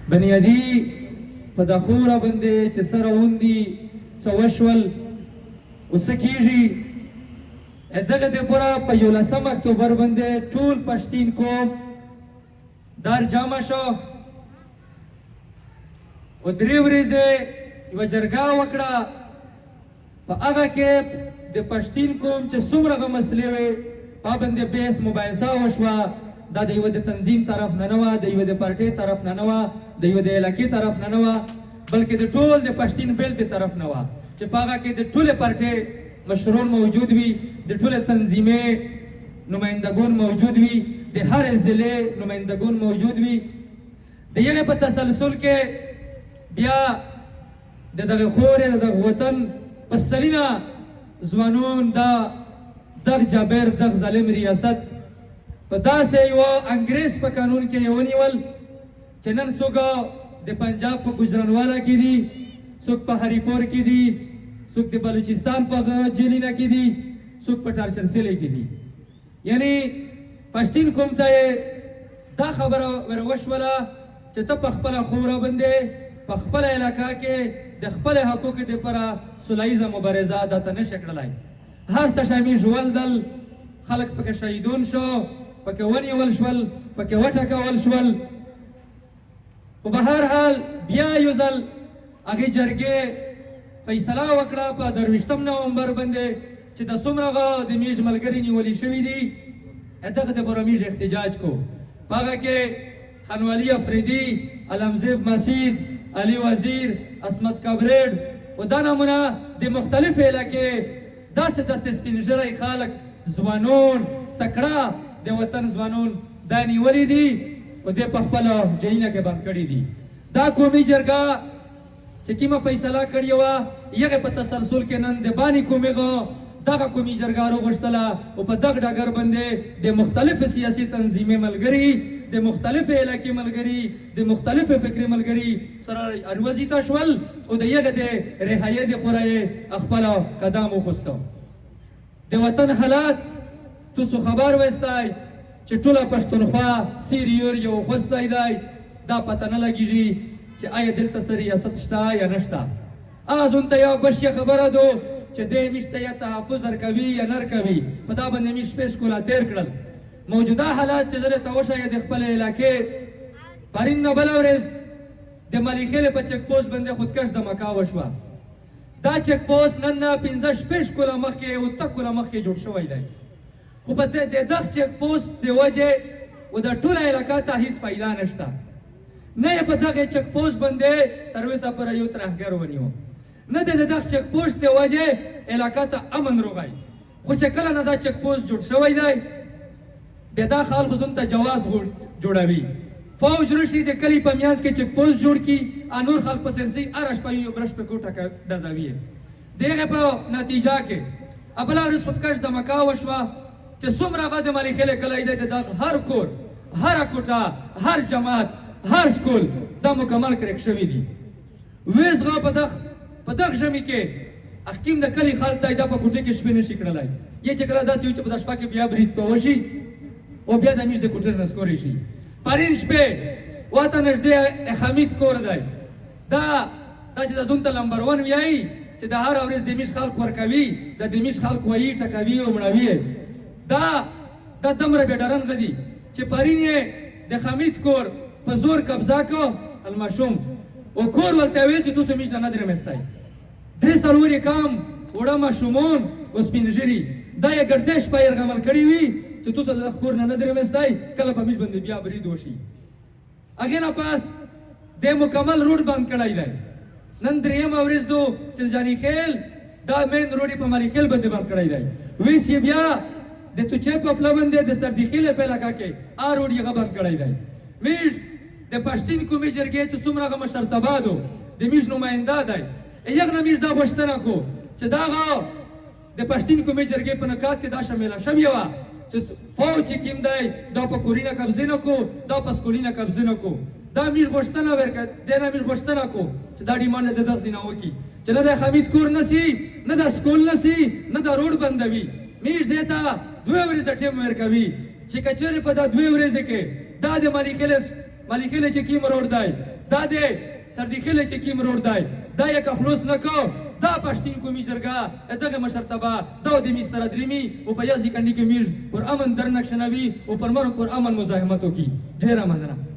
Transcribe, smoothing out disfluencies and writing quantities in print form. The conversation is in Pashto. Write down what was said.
بنیادی په د خوره باندې چې سره وندي څه وشول اوس کیږي. دغه د پوره په 11 اکتوبر باندې ټول پښتین قوم دار جمع شو او درې ورځې یوه جرګه وکړه. په هغه کې د پښتین قوم چې څومره غو مسلې وې په باندې بحث مباحثه وشوه. دا د یوه د تنظیم طرف نه نه وه، د یوه د پارټۍ طرف نه نه وه، د یوه د علاقې طرف نه نه وه، بلکې د ټول د پښتین بیلټ د طرف نه وه چې په هغه کې د ټولې پارټۍ مشرون موجود وي، د ټولې تنظیمې نمایندګون موجود وي، د هرې ضلع نمایندګون موجود وي. د یغې په تسلسل کې بیا د دغه خورې د دغه وطن په سلینه ځوانون دا دغ جابر دغ ظالم ریاست په داسې یوه انګریز په قانون کې یې ونیول چې نن څوک د پنجاب په ګجرانواله کې دي، څوک په هریپور کې دي، څوک د بلوچستان په جیلینه کې دي، څوک په ټارچر سیلې کې دي. یعنی پښتین قوم ته یې دا خبره ور وشوله چې ته په خپله خوره باندې په خپله علاقه کې د خپل حقوقو دپاره سوله ییزه مبارزه دا ته نشې کړلی. هر څه شامي ژوندل، خلک پکې شهیدون شو، پکې ونیول شول، پکې وټکول شول. خو به هر حال بیا یو ځل هغې جرګې فیصله وکړه په 23 نومبر باندې چې د څومره غو د میږ ملګري نیولي شوي دي دغه د پوره میږ احتجاج کو. په هغه کې خانوالي افریدي، علمزیب مسید، علي وزیر، عصمت کبریډ او دا نمونه د مختلفې علاقې داسې داسې سپین ږیری خلک، ځوانون، تکړه د وطن ځوانون دا نیولي دي او دې په خپله جیلونه کې بند کړي دي. دا قومي جرګه چې کومه فیصله کړې وه یغې په تسلسل کې نن د باني قومي غو دغه قومي جرګه راوغوښتله او په دغه ډګر باندې د مختلفې سیاسي تنظیمې ملګري، د مختلفې علاقې ملګري، د مختلفې فکري ملګري سره اروزي ته شول او د یغې د رهایۍ دپاره یې خپل قدم وخوستو. د وطن حالات تاسو خبر وستای چې ټوله پښتونخوا سیریور یو خوستی دی، دا پته نه لګیږي چې آیا دلته څه ریاست شته یا نشته. هغه زون ته یو ګوشیه خبره دو چې دی میش ته یا تحفظ ورکوي یا نه ورکوي، په دا باندې میش شپې ښکلا تېر کړل. موجوده حالات چې زه درته وښایم د خپلې علاقې پرون نه بله ورځ د ملیخېلې په چک پوسټ باندې خودکش دمکا وشوه. دا چک پوسټ نن نه پنځه شپږ کاله مخکې او اته کاله مخکې جوړ شوی دی، خو په د دغه چک پوسټ د وجې و د ټوله علاقه ته هیڅ فایده نشته. نه یې په دغه چک پوسټ باندې تر اوسه پورې یو ترهګر ونیو، نه د دغه چک پوسټ د وجې علاقه ته امن روغی. خو چې کله نه دا چک پوسټ جوړ شوی دی بیا دا خلکو زموږ ته جواز جوړوي. فوج رشي د کلي په میانځ کې چک پوسټ جوړ کړي، نور خلک په سرسي هره شپه یو برش په کوټه ډزوي. د هغې په نتیجه کې بله ورځ خودکش دمکا وشوه چې څومره هغه د ملیخېلې کلی دی، د دغه هر کور، هره کوټه، هر جماعت، هر سکول دا مکمل کرک شوي دي. ویز غا په دغ ژمي کې احکیم د کلي خلک دی دا په کوټې کې شپې نشي کړلی. یې چې کله داسې وي چې په دا شپه کې بیا برید په وشي او بیا د میش د کوټې نسکورې شي. پرین شپې واته نږدې حمید کور دی، دا داسې د زون ته لمبر 1 ویایي چې د هره ورځ د میش خلک ورکوي، د دمیش خلک وایي، ټکوي او مړوي. دا دمره بې ډرن غدي چې پرین یې د حمید کور په زور قبضه کو الماشوم او کور ورته ویل چې تاسو میش نه درمستای. درې څلور یې کام وړه ماشومون او سپین ږیري دا یې ګردش په یرغمل کړي وي چې تاسو د کور نه نه درمستای، کله په میش باندې بیا برید وشي. هغې نه پس د مکمل روډ بند کړی دی. نن درېیمه ورځ دو چې جاني خیل دا مین روډ یې په ملي خیل باندې بند کړی دی. ویس یې بیا د توچې په پله باندې د سردي خیلې په علاقه کې آ روډ یې بند کړی دی. میږ د پښتین قومي جرګې چې څومره هغه مشرتابه دو د میږ نماینده دی، یغ نه میږ دا غوښتنه کو چې دغه د پښتین قومي جرګې په نکات کې دا شامله شوې وه چې فوج چې کوم دی دا په کورینه قبضه نه کو، دا په سکولینه قبضه نه کو. دا میږ غوښتنه ورکړه، دی نه میږ غوښتنه کو چې دا ډیمانډ د دغسې نه وکړي چې نه د حمید کور نه سي، نه د سکول نه سي، نه د روډ بندوي. میږ دې ته دوې ورځې ټیم ورکوي چې که چېرې په دا دوې ورځې کې دا د ملیخېلې مالیخېلې چې کیم روډ دی، دا د سردیخېلې چې کیم روډ دی، دا یې که خلوص نه کو، دا پښتین قومي جرګه دغه مشرتابه دا د میز سره دریمي او په یزي کنډي کې میږ پر امن درنه کښنوي او پر مرو پر امن مزاحمت وکړي. ډېره مننه.